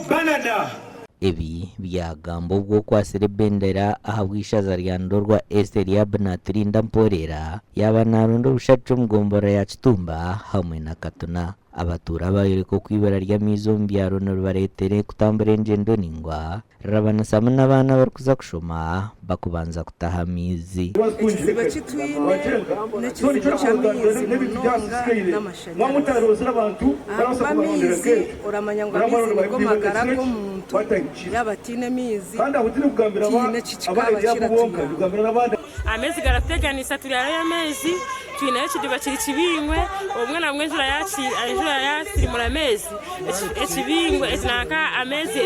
Canada. Ebi byagambwa obwo okwatsire ebendera ahabw'eishaza rya Ndorwa East erya Binaturinda Mporera yaaba naronda obushagiki omu gomborora ya Kitumba hamwe na Katuna. Abatuura bayoreka oku eibura ry'amaizi omu byaro niribareetera kutambura engyendo naingwa Rirabanitsamu n'abaana abarikuza kushoma bakubanza kutaha amaizi. Ekizibu eki twine n'ekizibu ky'amaizi munonga n'amashanyarazi. Ahakuba amaizi oramanya ngu amaizi nigo magara g'omuntu, yaaba ataine maizi tihaine eki kikaaba kiratuyamba. Amaizi garatuteganisa turi hariyo amaizi twineyo ekidiba kiri kibingwe obumwe na bumwe enjura enjura yasirimura amaizi ekibingwe nanka amaizi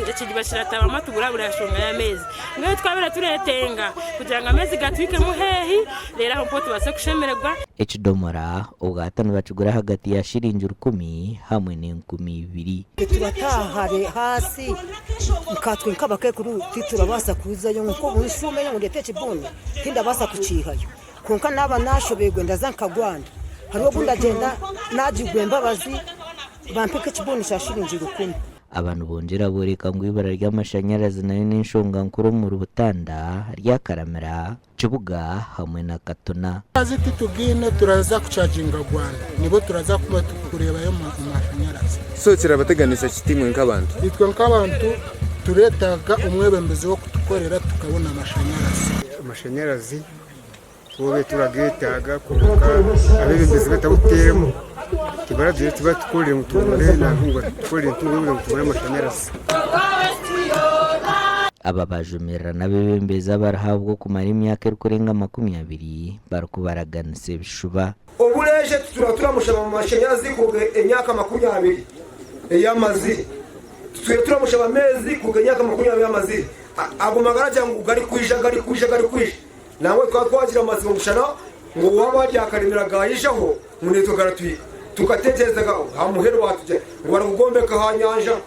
ekidiba kiratabamu tubura nshonga y'amaizi mbwenu twabire turetenga kugira ngu amaizi gatuhikemu haihi reero aho niho tubaase kushemererwa. Ekidomora obwato nibakigura ahagati ya shiringi rukumi hamwe n'enkumi ibiri. Titurataha hare haasi nkatwe nk'abakekuru titurabaasa kuzayo nk'obu nshuumeyo ngu ndeete ekibuuni tindabaasa kukiihayo kwonka naaba naashobeirwe ndaza nkagwanda hariho obu ndagyenda naagirwa embabazi bampe nk'ekibuuni kya shiringi rukumi. Aba nibongyera booreka ngu eibura ry'amashanyarazi nayo n'enshonga nkuru omuri Butanda, Ryakaramira, Kibuga hamwe na Katuna. Amaizi titugaine turaza kuchaginga Gwanda nibwo turaza kuba turikurebayo amashanyarazi. So kirabateganisa kiti imwe nk'abantu? Itwe nk'abantu turetaaga omwebembezi w'okutukorera tukabona amashanyarazi. Amashanyarazi bobe turagetaaga kwonka abebembezi batabuteeremu tibaratugira tibatukorere ngu tubone ngu batukorere ngu tubone amashanyarazi. Aba baajumirira n'abeebembezi abariho ahabw'okumara emyaka erikurenga 20 barikubaraganisa ebishuba. Obureeje tutura turamushaba mu mashanyarazi kuruga emyaka 20 eyamazire. Tutwire turamushaba ameezi kuruga emyaka 20 eyamazire. Ago magara agira ngu garikwija, garikwija, garikwija. Nangwa tukaba twagira amatsiko ngu shana ngu waaba aryakaremera gaayijaho ngu naitwe garatuhika. Tukatekyereza aha muheru baatugira ngu barikugombeka aha nyanja.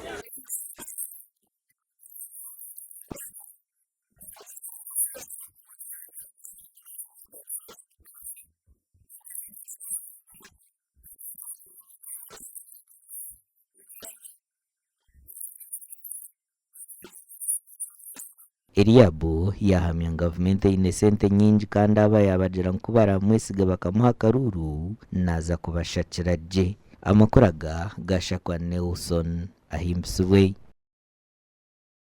Eliabu yaahamya ngu gavumenti eine sente nyingi kandi aba yaabagira ngu ku baraamwesige bakamuha akaruuru naaza kubashakira gye. Amakuru aga gaashakwa Nelson Ahimbisibwe.